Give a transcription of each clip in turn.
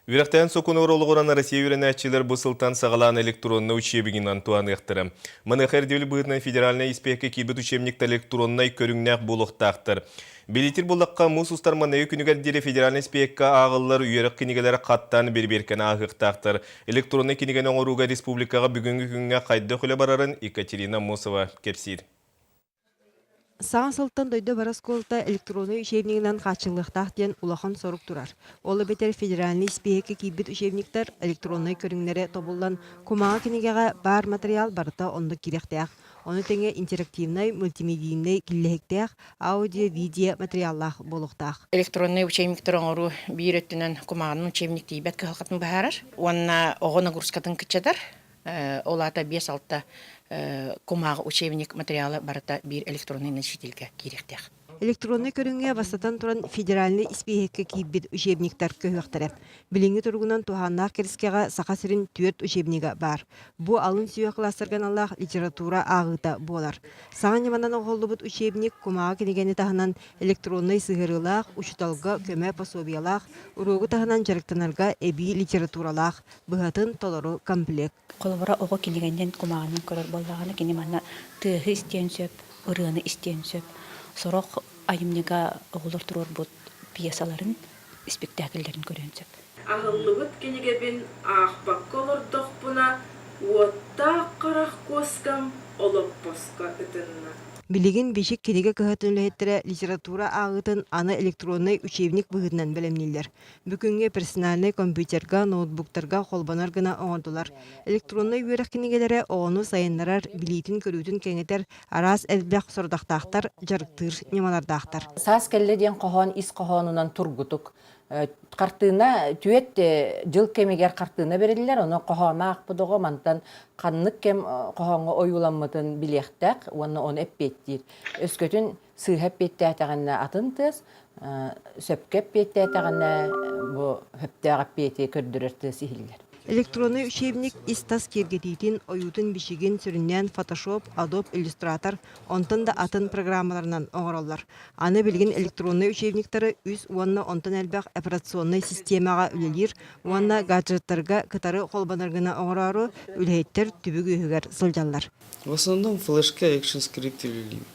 Үөрэхтээн сокуонугар олоҕуран Россия үөрэнээччилэр бу сылтан саҕалаан электроннай учебнигынан туһаныахтара. Маныаха ирдэбил быһыытынан федеральнай испиэһэккэ киирбит учебниктар электроннай көрүҥнээх буолуохтаахтар. Билитир буллахха, муус устар маныгы күнүгэр диэри федеральнай испиэһэккэ ааҕыллар үөрэх кинигэлэрэ хаттаан бэрэбиэркэни ааһыахтаахтар. Электроннай кинигэни оҥорууга республикаҕа бүгүҥҥү күҥҥэ хайдах үлэ барарын Екатерина Аммосова кэпсиир. Саҥа сылтан дойду бары оскуолата электроннай учебнигынан хааччыллыахтаах диэн улахан сорук турар. Ол эбэтэр федеральнай испииһэккэ киирбит учебниктар электроннай көрүҥнэрэ тобуллан, кумааҕы кинигэҕэ баар матырыйаал барыта оннук киириэхтээх. Ону тэҥэ интерактивнай, мультимедийнэй киллэһиктээх, аудио-видео материаллаах буолуохтаах. Электроннай учебниктары оҥоруу биир өттүнэн кумааҕынан учебник тиийбэт кыһалҕатын быһаарар уонна оҕо нагрузкатын кыччатар. Ол аата 5-6 кумааҕы учебник материала барыта биир электроннай носительгэ киириэхтээх. Электроннай көрүҥҥэ бастатан туран федеральнай испииһэккэ киирбит учебниктар көһүөхтэрэ. Билиҥҥи туругунан туһааннаах кэрискэҕэ Саха сирин түөрт учебнига баар. Бу алын сүһүөх кылаастарга аналлаах литература ааҕыыта буолар. Саҥа ньыманан оҥоһуллубут учебник кумааҕы кинигэни таһынан электроннай сыһыарыылаах, учууталга көмө пособиелаах, уруогу таһынан дьарыктанарга эбии литературалаах, быһатын толору комплект. Холобура, оҕо кинигэнэн кумааҕынан көрөр буоллаҕына, кини манна тыаһы истиэн сөп, ырыаны истиэн сөп. Сорох айымньыга оҕолор туруорбут пьесаларын, испиктээкиллэрин көрүөн сөп. Аһыллыбыт кинигэбин аахпакка олордохпуна, уоттаах харах куоскам олоппоско ытынна. Билигин Бичик кинигэ кыһатын үлэһиттэрэ литература ааҕыытын аны электроннай учебник быһыытынан бэлэмнииллэр. Бүгүҥҥү персональнай компьютерга, ноутбуктарга холбонор гына оҥордулар. Электроннай үөрэх кинигэлэрэ оҕону сайыннарар, билиитин-көрүүтүн кэҥэтэр араас элбэх сорудахтаахтар, дьарыктыыр ньымалардаахтар. Саас кэллэ диэн хоһоон ис хоһоонунан тургутук. Хартыына түөт дьыл кэмигэр хартыына бэриллэр, ону хоһооно аахпыт оҕо мантан ханнык кэм хоһооҥҥо ойууламмытын билиэхтээх уонна ону эппиэттиир. Өскөтүн сыыһа эппиэттээтэҕинэ атын тыас, сөпкө эппиэттээтэҕинэ бу сөптөөх эппиэти көрдөрөр тыас иһиллэр. Электроннай учебник ис-тас киэргэтиитин, ойуутун-бичигин сүрүннээн Photoshop, Adobe Illustrator, онтон да атын программаларынан оҥороллор. Аны билигин электроннай учебниктары үс уонна онтон элбэх операционнай систиэмэҕэ үлэлиир уонна гаджеттарга кытары холбонор гына оҥороору үлэһиттэр түбүк үөһүгэр сылдьаллар. В основном флешка ActionScript үлэлиибит.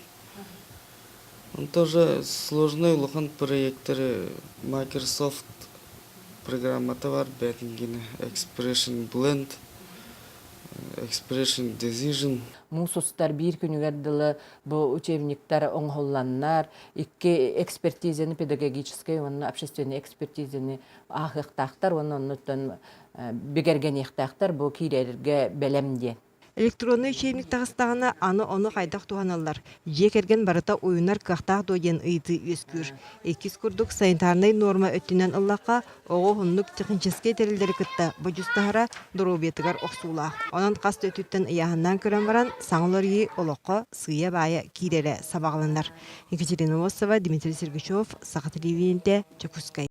Он тоже сложный улахан проекторы Microsoft программата бар бээтингини Expression Blend, Expression Decision. Муус устар биир күнүгэр дылы бу учебниктар оҥоһулланнар, икки экспертизаны педагогическай уонна общественный экспертизаны ааһыахтаахтар уонна оннуттан бигэргэниэхтээхтэр бу киирэргэ бэлэм диэн. Электроннай учебник таҕыстаҕына, аны ону хайдах туһаналлар, дьиэ кэргэн барыта уйунар кыахтаах дуо диэн ыйытыы үөскүүр. Иккис курдук санитарнай нуорма өттүнэн ыллахха, оҕо уһуннук техническэй тэриллэри кытта бодьуустаһара доруобуйатыгар охсуулаах. Онон хас да өттүттэн ыйааһыннаан көрөн баран, саҥа уларыйыы олоххо сыыйа-баайа киирэрэ сабаҕаланар. Екатерина Осова, Дмитрий Сергучев, Саха телевидениетэ, Дьокуускай.